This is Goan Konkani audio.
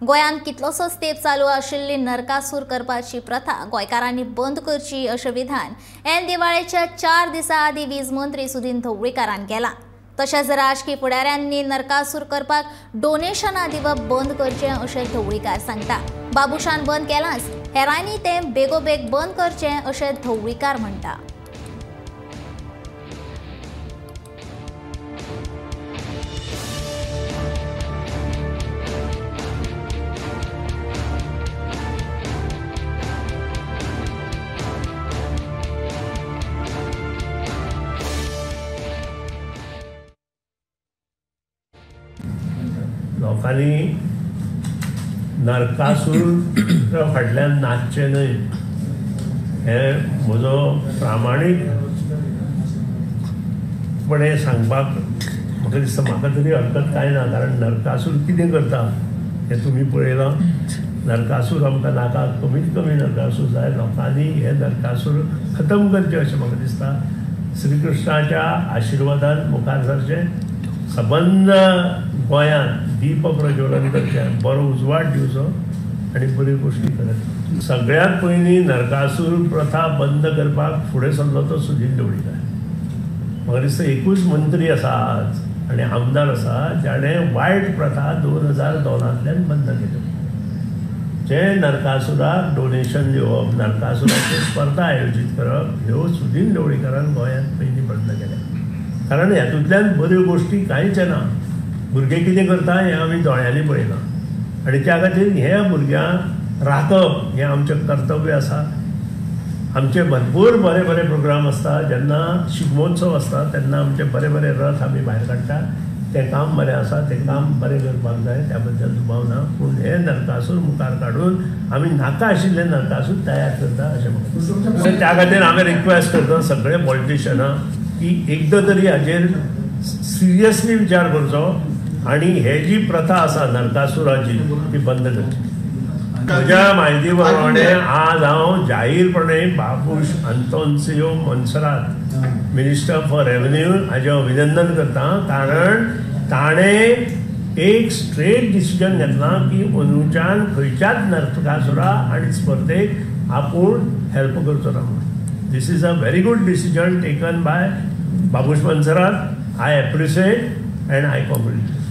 गोंयांत कितलोसोच तेंप चालू आशिल्ली नरकासूर करपाची प्रथा गोंयकारांनी बंद करची अशें विधान ऐन दिवाळेच्या 4 दिसां आदीं वीज मंत्री सुदिन ढवळीकारान केलां। तशेंच राजकी फुडाऱ्यांनी नरकासूर करपाक डोनेशनां दिवप बंद करचें अशें ढवळीकार सांगता। बाबूशान बंद केलांच, हेरांनी तें बेगोबेग बंद करचें अशें ढवळीकार म्हणटा। लोकांनी नरकासूर फाटल्यान नाचचें न्हय हें म्हजो प्रामाणीकपणे सांगपाक म्हाका दिसता म्हाका तरी हरकत कांय ना, कारण नरकासूर कितें करता हें तुमी पळयलां। नरकासूर आमकां नाका, कमीत कमी नरकासूर जाय। लोकांनी हे नरकासूर खतम करचे अशें म्हाका दिसता। श्रीकृष्णाच्या आशिर्वादान मुखार सरचें, सबंद गोंयांत दीप प्रज्वलन करचें, बरो उजवाड दिवचो आनी बऱ्यो गोश्टी करप। सगळ्यांत पयलीं नरकासूर प्रथा बंद करपाक फुडें सरलो तो सुदिन ढवळीकार। म्हाका दिसता एकूच मंत्री आसा आज आनी आमदार आसा जाणें वायट प्रथा 2002 बंद केल्यो। जे नरकासुराक डोनेशन दिवप, नरकासुराच्यो स्पर्धा आयोजीत करप ह्यो सुदिन ढवळीकारान गोंयांत पयलीं बंद केल्या। कारण हातूंतल्यान बऱ्यो गोश्टी कांयच येना। भुरगे कितें करता हें आमी दोळ्यांनी पळयलां आनी त्या खातीर हे भुरग्यांक राखप हें आमचें कर्तव्य आसा। आमचे भरपूर बरे बरे प्रोग्राम आसता, जेन्ना शिगमोत्सव आसता तेन्ना आमचे बरे बरे रथ आमी भायर काडटा। तें काम बरें आसा, तें काम बरें करपाक जाय, त्या बद्दल दुबाव ना। पूण हे नरकासूर मुखार काडून आमी नाका आशिल्ले नरकासूर तयार करता अशें म्हाका। त्या खातीर आमी रिक्वेस्ट करता सगळे पॉलिटिशनां की एकदां तरी हाजेर सिरियसली विचार करचो आनी हे जी प्रथा आसा नरकासुराची ती बंद करची। म्हज्या म्हायती प्रमाणे आज हांव जाहीरपणे Babush Antonio Monserrate, minister for revenue, हाजें अभिनंदन करता, कारण ताणें एक स्ट्रेट डिसिजन घेतलां की अंदूच्यान खंयच्याच नरकासुरा आनी स्पर्धेक आपूण हेल्प करचो ना म्हणून। This is a very good decision taken by Babush Monserrate. I appreciate and I congratulate.